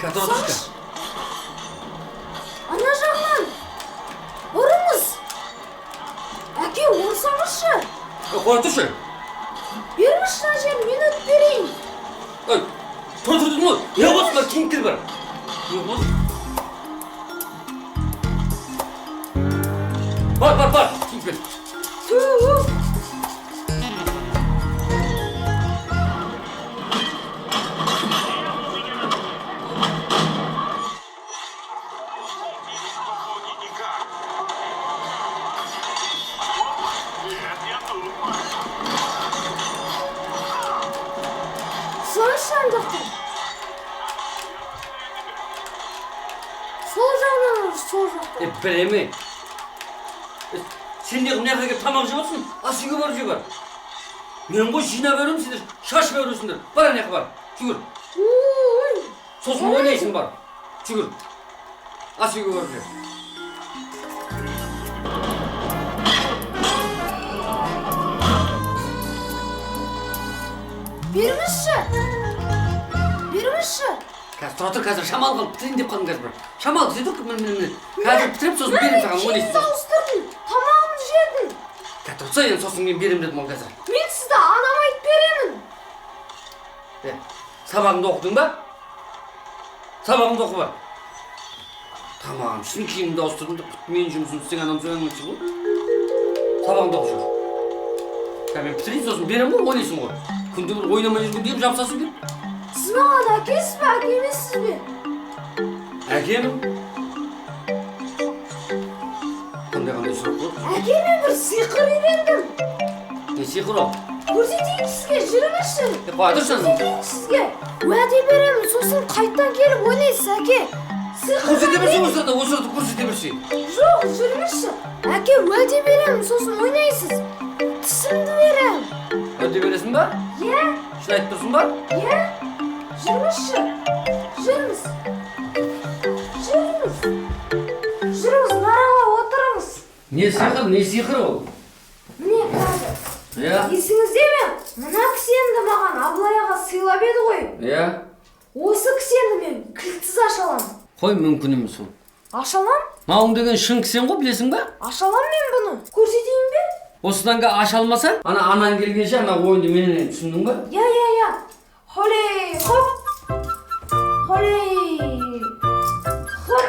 Тұрсаңшы. Ана жағынан ұрыңыз. Әке, ұрсаңызшы. Қоя тұршы. Беріңізші мына жерін, мен өтіп берейін. Ей, тұра тұр дедім ғой. Не қылып бар, киініп кел бар. Не қылып? Бар, бар, бар, киініп кел. Түу. Салыңызшы ана жақтан. Сол жағынан ұр, сол жақтан. Білеме. Сен не мына жаққа келіп тамақ жеп отырсың, ас үйге барып же бар. Мен ғой жинап беремін, сендер шашып бересіңдер. Бар ана жаққа бар, жүгір. Ой. Сосын ойнайсың бар. Жүгір. Ас үйге барып же. Беріңізші. Беріңізші. Қазір тұра тұр, қазір шамал қалып бітірейін деп қалдым қазір бір. Шамал бітіре тұр, міне, міне, міне. Қазір бітіріп сосын беремін саған, ойнайсың. Киімді ауыстырдым, тамағымды жедім. Қазір тұрса енді сосын мен беремін дедім ол қазір. Мен сізді анама айтып беремін. Сабағыңды оқыдың ба? Сабағыңды оқы бар. Тамағым ішін, киімімді ауыстырдым деп менің жұмысымды істеген адам соң әңгімесі ғой. Сабағыңды оқып жүр. Қазір мен бітірейін сосын беремін ғой, ойнайсың ғой. Күнде бір ойнамай жүрген деп жабысасың деп. Сіз маған әкесіз бе, әке емессіз бе? Әкемін. Қандай қандай сұрақ қой? Әке, мен бір сиқыр үйрендім. Не сиқыр ол? Көрсетейін сізге, жүріңізші. Қоя тұршы. Көрсетейін сізге. Уәде беремін, сосын қайттан келіп ойнайсыз, әке. Сиқыр Көрсете берсең осы арада, осы арада көрсете берсең. Жоқ, жүріңізші. Әке, уәде беремін, сосын ойнайсыз. Тісімді беремін. Уәде бересің ба? Иә. Шын айтып тұрсың ба? Иә. Жүріңізші. Жүріңіз. Жүріңіз. Жүріңіз, нараға отырыңыз. Не сиқыр, не сиқыр ол? Міне қазір. Иә. Есіңізде ме? Мына кісенді маған Абылай аға сыйлап еді ғой. Иә. Осы кісенді мен кілтсіз аша аламын. Қой, мүмкін емес ол. Аша аламын? Мынауың деген шын кісен ғой, білесің ба? Аша аламын мен бұны. Көрсетейін бе? Осыдан ка аша алмасаң, ана анаң келгенше ана ойынды мен ойнаймын, түсіндің ба? Иә, иә, иә. Холей, хоп. Холей, хоп.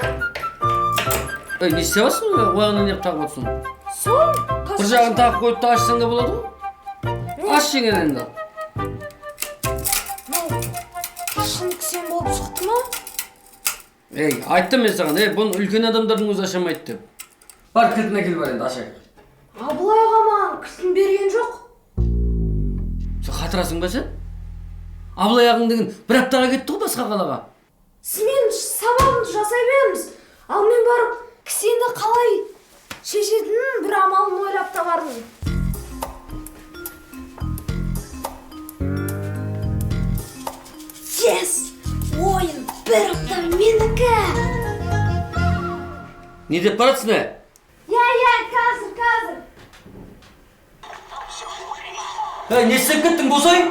Ей, не істеп жатрсың? Ояғынан неғып тағып отырсың? Сол, Бір жағын тағып қойып та ашсаң да болады ғой. Аш жеген енді. Мынау шын кісен болып шықты ма? Ей, айттым мен саған, ей, бұны үлкен адамдардың өзі аша алмайды деп. Бар, кілтін әкел бар енді, ашайық. Абылай аға маған кілтін берген жоқ. Сен қатырасың ба сен? Абылай ағаң деген бір аптаға кетті ғой басқа қалаға. Сіз менің сабағымды жасай беріңіз. Ал мен барып кісенді қалай шешетінін бір амалын ойлап табармын. Ес! Ойын бір апта менікі! Не деп баратсың, ә? Иә, иә, қазір, қазір. Ей, не істеп кеттің, босай?